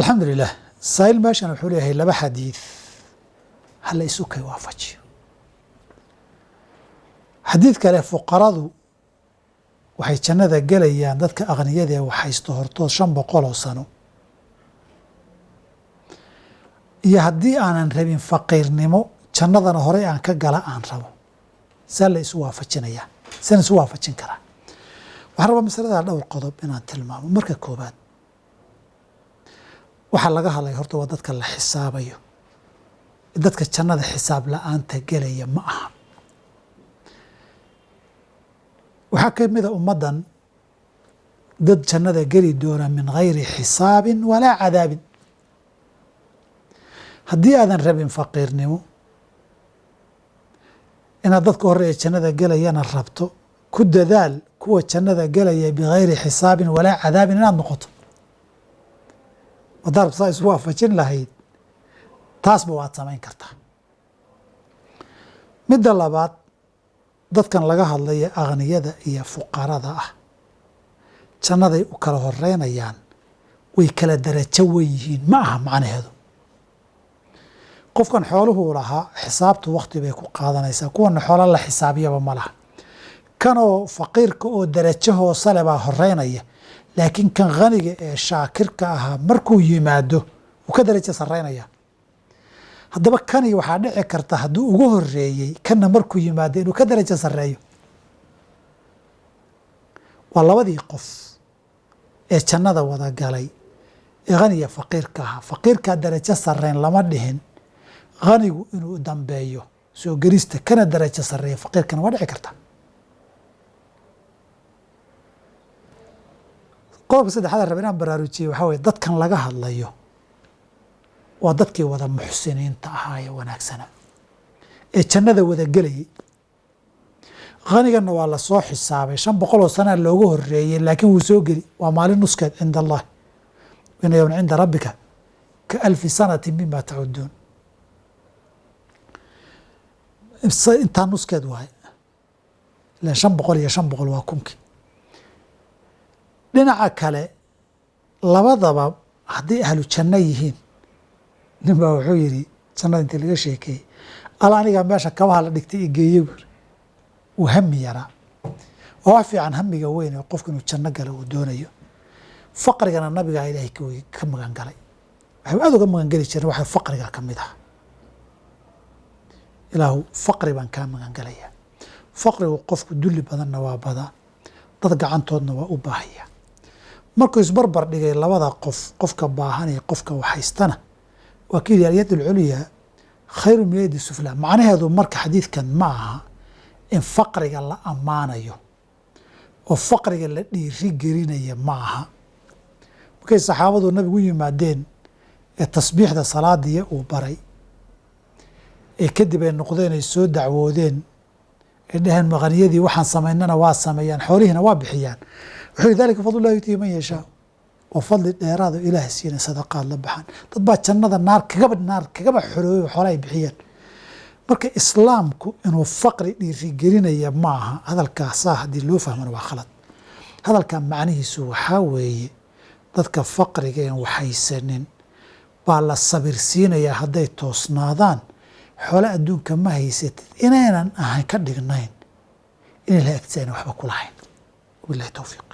Alxamdulilah, saa'il meeshan wuxuu leeyahay laba xadiid hala isu kay waafajiyo. Xadiid kale, fuqaradu waxay jannada gelayaan dadka aqniyada ee waxhaysto hortood 500 oo sano, iyo haddii aanan rabin faqiirnimo, jannadana horey aan ka gala aan rabo, see la isu waafajinayaa? Seen isu waafajin karaa? Waxaan rabaa masalada dhowr qodob inaan tilmaamo. Marka koobaad, waxaa laga hadlaya horta waa dadka la xisaabayo, dadka jannada xisaab la-aanta gelaya ma aha. Waxaa ka mid a ummaddan dad jannada geli doona min gayri xisaabin walaa cadaabin. Haddii aadan rabin faqiirnimo, inaad dadka horeeya jannada gelayana rabto, ku dadaal kuwa jannada gelaya bigayri xisaabin walaa cadaabin inaad noqoto. Wadaad saa isu waafajin lahayd, taasba waad samayn kartaa. Midda labaad, dadkan laga hadlaya akhniyada iyo fuqarada ah jannaday u kala horeynayaan, way kala darajo wen yihiin ma aha macnaheedu. Qofkan xooluhuu lahaa xisaabtu wakti bay ku qaadanaysaa, kuwana xoolo la xisaabiyaba ma laha. Kanoo faqiirka oo darajo hoosale baa horeynaya, laakiin kan khaniga ee shaakirka ahaa markuu yimaado wuu ka darajo sareynaya. Haddaba kani waxaa dhici karta hadduu ugu horeeyey, kanna markuu yimaado inuu ka darajo sareeyo. Waa labadii qof ee jannada wada galay ee khaniya faqiirka ahaa. Faqiirkaa darajo sareyn lama dhihin, khanigu inuu dambeeyo soo gelista kana darajo sareeya faqiirkana waa dhici karta. Qodobka saddexaad aan raba inaan baraarujiye waxaa weye, dadkan laga hadlayo waa dadkii wada muxsiniinta ahaa ee wanaagsana ee jannada wada gelayay. Khaniganna waa lasoo xisaabay, 500 oo sanaa looga horeeyey, laakiin wuu soo geli. Waa maalin nuskeed cinda allah, ina yowman cinda rabbika ka alfi sanati mima tacuduun. Intaa nuskeed waaye, ilan 500 iyo 500 waa kunki. Dhinaca kale, labadaba hadday ahlu janno yihiin, nin baa wuxuu yidhi jannada intii laga sheekeeyey, al anigaa meesha kabaha la dhigtay i geeye buuri. Wuu hami yaraa. Waa wax fiican hamiga weyn ee qofku inuu janno galo uu doonayo. Faqrigana nabigaa ilaahay ka magan galay. Waxay aad uga magan geli jireen waxa faqriga ka mid ah. Ilaahu faqri baan kaa magan galayaa. Faqrigu qofku dulli badanna waa badaa, dad gacantoodna waa u baahaya. Markuu isbarbar dhigay labada qof, qofka baahan iyo qofka waxhaystana, waa kii yidhi alyad alculyaa khayru min yadi sufla. Macnaheedu marka xadiidkan ma aha in faqriga la ammaanayo oo faqriga la dhiiri gelinaya ma aha. Markay saxaabadu nabigu u yimaadeen ee tasbiixda salaadiya uu baray, ee kadib ay noqdeen ay soo dacwoodeen ay dhaheen maqaniyadii waxaan samaynana waa sameeyaan, xoolihiina waa bixiyaan, wuxuu yihi dalika fadlullahi yutiihi man yashaa. Waa fadli dheeraad oo ilaahay siina, sadaqaad la baxaan. Dad baa jannada naar kagaba xoroobay xoola ay bixiyeen. Marka islaamku inuu faqri dhiirigelinaya ma aha. Hadalkaasaa haddii loo fahmana waa khalad. Hadalkaa macnihiisu waxaa weeye dadka faqriga een waxaysanin baa la sabirsiinayaa hadday toosnaadaan. Xoolo adduunka ma haysatid inaynan ahayn ka dhignayn in ilahay agtiisa aynan waxba ku lahayn. Wabillahi towfiiq.